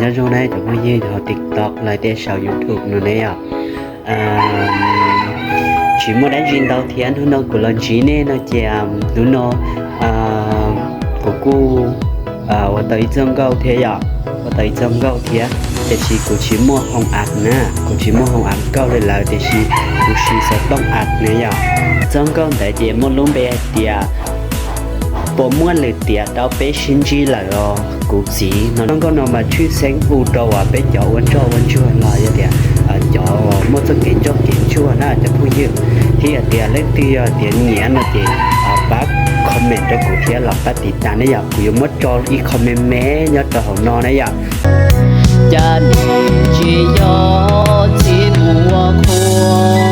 Nyob zoo na cov phooj ywg hauv TikTok los tias saum YouTube no ne yom. Tsis muaj dab tsi ntau thiab, hnub no kuv los ntsib nej no ces hnub no kuv kuj ua tau ib txoj nkauj thiab yom, ua tau ib txoj nkauj thiab, tiam sis kuv tsis muaj hoo am na, kuv tsis muaj hoo am nkauj li lawm, tiam sis kuv siv xov tooj am ne yom. Txoj nkauj ntawd ces muaj lub npe hais tias puas muaj lwm tiam rau peb sib ntsib lawm os kuv txiv no. Txoj nkauj no mas tshwj xeeb hu rau uas peb cov ua ntsoj ua ntsuag los yog tias cov muaj txoj kev ntsoj kev ntsuag na cov phooj ywg, thiab yog tias leej twg yog tias nyiam no ces pab comment rau kuv thiab los pab tiv tas ne yom, kuv yuav muab tso ib comment me nyob rau hauv no na yom. Cas nim tsis yog txiv mus ua qhua